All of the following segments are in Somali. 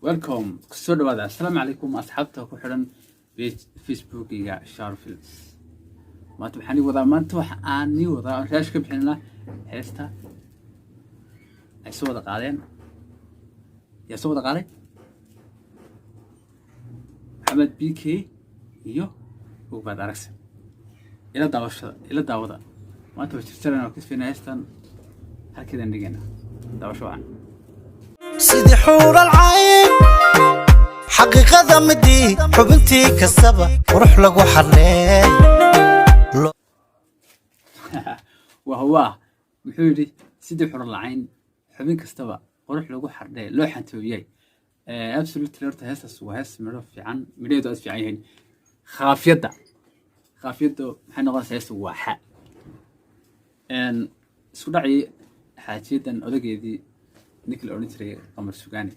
Welcome, kusoo dhawaada. Assalaamu calaykum asxaabta ku xidhan page Facebookiga Sharfils. Maanta waxaan ii wadaa, maanta waxa aan ii wadaa aan raash ka bixinaa heesta ay soo wada qaadeen. Yaa soo wada qaaday? Maxamed BK iyo Ugbaad Aragsan. Ila daawashada, ila daawada. Maanta waa jirjarana oo kasfina heestan halkeedan dhigayna. Daawasho wacan. Sidii xuural cayn, xaqiiqada midii, xubintii kastaba qurux lagu xarneey. Wah wah, muxuu yidhi? Sidii xuro lacayn, xubin kastaba qurux lagu xardhay, loo xantoobiyay. Absolutely, horta heestaas waa hees midho fiican, midhaheedu aad fiican yihiin. Khaafiyadda maxay noqonaysaa? Heesta waa xa isku dhacii xaajiyadan odageedii, ninkii la odhan jiray Qamar Sugaani,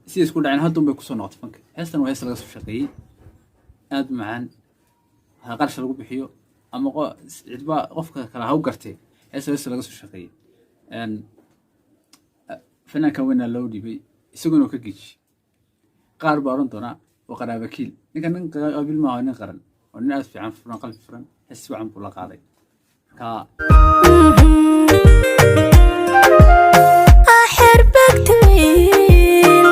sidii isku dhaceen haddun bay kusoo noqotay fanka. Heestan waa hees laga soo shaqeeyey, aad u macaan. Ha qarash lagu bixiyo ama cidba qofka kale ha u gartee, heesta heesta laga soo shaqeeyey. Fanaankan weynaa loo dhiibay, isaguna ka geji. Qaar baa odhan doonaa waa qaraabakiil. Ninkan nin qabiil maaha, nin qaran oo nin aad fiican, furan, qalbi furan. Hees si wacan buu la qaaday. Marka Xerbegtwiil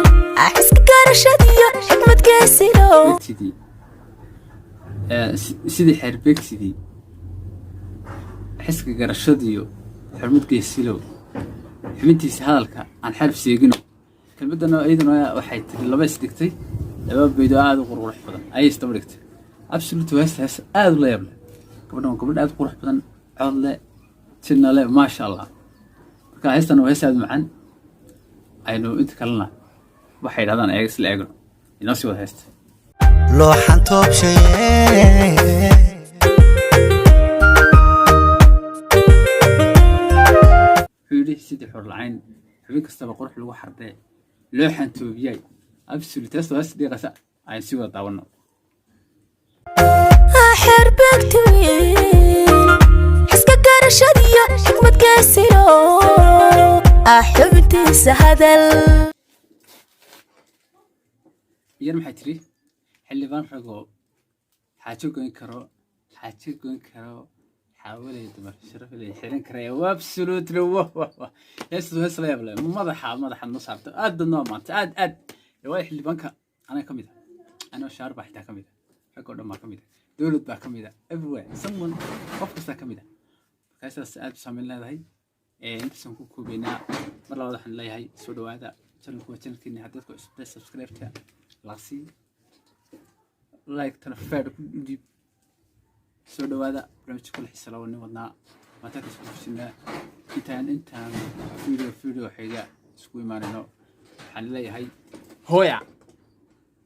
xiska garashadiyo xikmad geesilo. Beegtidii, sidii xeerbeegtidii, xiska garashadiyo xurmad geesilow, xubintiisa hadalka aan xarf seegino. Kelmadana iyaduna waxay tiri laba isdhigtay, laba baydo aada u qurqurux badan ayay isdaba dhigtay. Absolute, heesta hees aada u la yaab leh. Gabadhan waa gabadh aada u qurux badan, cod leh, tina leh, maasha Allah. Marka heestan waa hees aada u macaan. Aynu inta kalena waxay yidhahdaan eeg, isla eegno. Inoo sii wada heesta. Looxan toobshaye. Wuxuu yidhi sidii xor lacayn, xubin kastaba qurux lagu xardee, loo xantoobiyay. Absolute, heesta heesta dhiiqaysa. Aynu sii wada daawano. Xerbegtwiil xiska garashadiyo xikmad geesilo, xubintiisa hadal. Iyana maxay tiri? Xildhibaan ragoo xaajo goyn karo, xaajo goyn karo, xaawalay dumar sharaf leh xiran karaya. Absolutely, wah wah wah, heestaas hees la yaab leh. Madaxa noo saarta, aad baad noo amaantay, aad aad. Waayo, xildhibaanka anaga ka mid ah, anoo shaar baa xitaa ka mid ah, rag oo dhan baa ka mid ah, dowlad baa ka mid ah, everywhere someone, qof kastaa ka mid ah. Marka heestaas aad u saameyn leedahay. Intaasaan ku koobaynaa. Mar labaad waxaan leeyahay soo dhawaada. Channelku waa channelkeeni. Haddaad ku cusubtahay, subscribe-ta laqsii, like-tana faadh ku dhiib. Soo dhawaada. Barnaamijka kula xiisa laba nin wadnaa maanta ka isku fushinaa. Intaan video xiga isku imaanayno, waxaan leeyahay hooya.